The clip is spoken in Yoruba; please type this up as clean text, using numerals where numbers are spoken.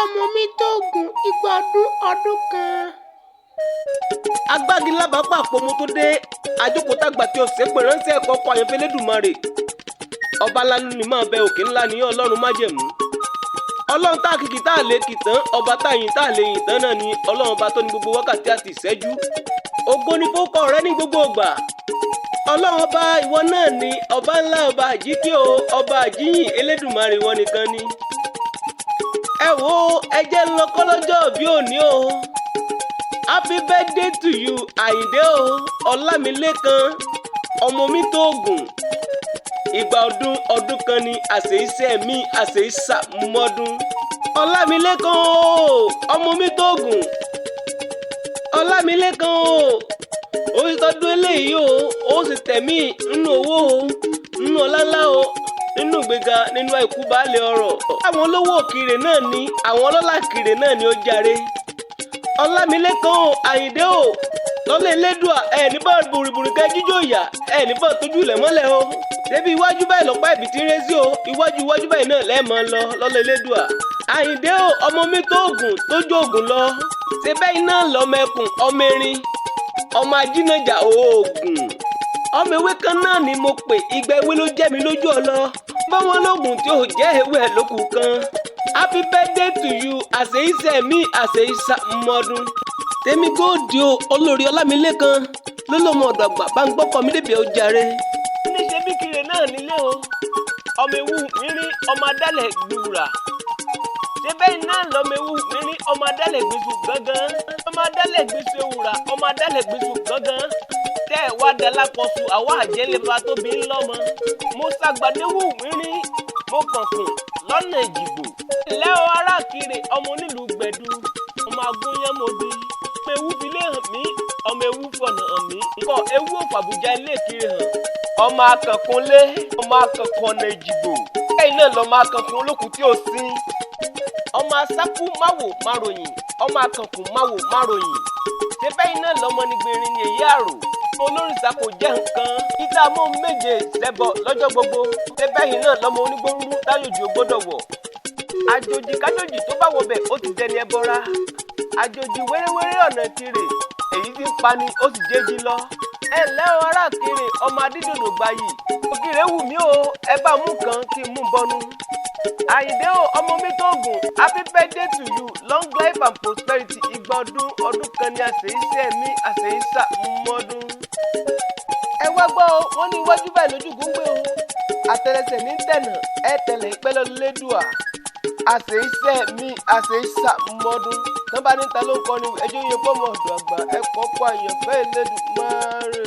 Ọmọ mi tó gùn igba ọdún ọdún kan. Agbágilábàápà àpòmọ tó dé àjókòtàgbà tí ó ṣépè ránṣẹ́ ẹ̀kọ́ ọkọ̀ àyànfẹ́ lẹ́dùnmarè ọba lánú ni máa bẹ òkè ńlá ní ọlọ́run májẹ̀mú. Ọlọ́run tá a kìkì tá a lè kì tán, ọba tá a yìn tá a lè yìn tán náà ni ọlọ́run ọba tó ní gbogbo wákàtí àti ìṣẹ́jú. Ògo ni fókọ rẹ ní gbogbo ìgbà. Ọlọ́run ọba ìwọ náà ni ọba ńlá, ọba àjíkí o, ọba àjíyìn elédùnmarè, ìwọ nìkan ni. Ẹ wo, ẹ jẹ́ ń lọ kọ́lọ́jọ́ bí òní o. Happy birthday to you, Àyìndé o, Ọlámilékan ọmọ mi tó gùn. Ìgbà ọdún ọdún kan ni, àṣeyíṣẹ́ mi àṣeyíṣà mọ́dún. Ọlámilékan o, ọmọ mi tó gùn. Ọlámilékan o, ó sì tọdún eléyìí o, ó sì tẹ̀mí nínú owó o, nínú ọláńlá o, nínú ìgbéga, nínú àìkú baálé ọrọ̀. Àwọn olówó òkìrè náà ni, àwọn ọlọ́lá kìrè náà ni ó jàre. Ọlámilékan o, Àyìndé o, lọ́lá Elédùà, ẹ̀ ní bá bùrìbùrì kẹ́ jíjó ìyà, ẹ̀ ní bá tójú ilẹ̀ mọ́lẹ̀ o. Débi iwájú báyìí lọ́pọ̀ ẹ̀bì tí ń ré sí o, iwájú iwájú báyìí náà lẹ́ẹ̀mọ́ lọ lọ́lá Elédùà. Àyìndé o, ọmọ mi tó ògùn tójú ògùn lọ. Ṣé bẹ́ẹ̀ náà lọ́mọ ẹkùn, ọmọ erin, ọmọ ajínájà oògùn. Ọmọ ewé kan náà ni mo pè, igba ewé ló jẹ́ mi lójú ọlọ. Báwọn lóògùn tí ò jẹ́ ewé ẹ̀ lókù kan. Happy birthday to you, àṣeyíṣẹ́ mi àṣeyíṣà mọ́dún. Tèmi góòdì o, olórí Ọlámilékan ló lọ́mọ ọ̀dọ̀ àgbà bá ń gbọ́kọ̀ mi débi ó jàre. Níṣẹ́ bí kiri náà nílé o, ọmọ ewu mírín, ọmọ adálẹ̀ gbùrà. Ṣé bẹ́ẹ̀ náà lọ́mọ ewu mírín, ọmọ adálẹ̀ gbèsù gángan, ọmọ adálẹ̀ gbèsù ewùrà, ọmọ adálẹ̀ gbèsù gángan. Tẹ́ ẹ̀ wá dalápọ̀sù àwa àjẹlẹ̀ bá tóbi ńlọ́mọ. Mo ṣàgbàdéwù mírín, mo kànkùn lọ́nà ìjìgbò. Ilé o, ará kiri, ọmọ onílùú gbẹ̀du, ọmọ agúnyánmọ́bí. Ọmọ ewu fi lé hàn mí, ọmọ ewu fọ̀nà hàn mí. Kọ ewu òfàbùjá ilé kiri hàn. Ọmọ akànkunlé, ọmọ akànkun ọ̀nà ìjìgbò. Lẹ́yìn náà lọ́mọ akànkun olókùn tí ò sin. Ọmọ asákú máwò máròyìn, ọmọ akànkùn máwò máròyìn. Ṣé bẹ́yìn náà lọ́mọ ní gbìnrín ní èyí àrò? Olórìṣà kò jẹ́ nǹkan. Títà mọ́ méje ṣẹbọ lọ́jọ́ gbogbo. Ṣé bẹ́yìn náà lọ́mọ onígbórúurú táyòjì ò gbọ́dọ̀ wọ̀? Àjòjì kájòjì tó bá wọbẹ̀, ó ti dẹni ẹbọra. Àjòjì wéréwéré ọ̀nà tirè, èyí tí ń pani ó sì jẹ́jí lọ. Ẹ ǹlẹ́ o, ará kiri, ọmọ adídòdò gbayì. Ògìrè wù mí o, ẹ bá mú kan kí n mú bọnu. Àyìndé o, ọmọ mi tó gùn, happy birthday to you, long life and prosperity. Igba ọdún ọdún kan ní, àṣeyíṣẹ́ mi àṣeyíṣà mọ́dún. Ẹ wá gbọ́ o, wọ́n ní iwájú báyìí lójúgùn ń gbé o. Àtẹlẹsẹ̀ ní tẹ̀nà, ẹ tẹ̀lé ìpẹ́ lọ lédùà. Àṣeyíṣẹ́ mi àṣeyíṣà mọ́dún. Tán bá níta ló ń kọrin, ẹjọ́ yẹ pọ́nmọ́ ọ̀dọ̀ àgbà ẹ kọ́kọ́ àyànfẹ́ Elédùmarè.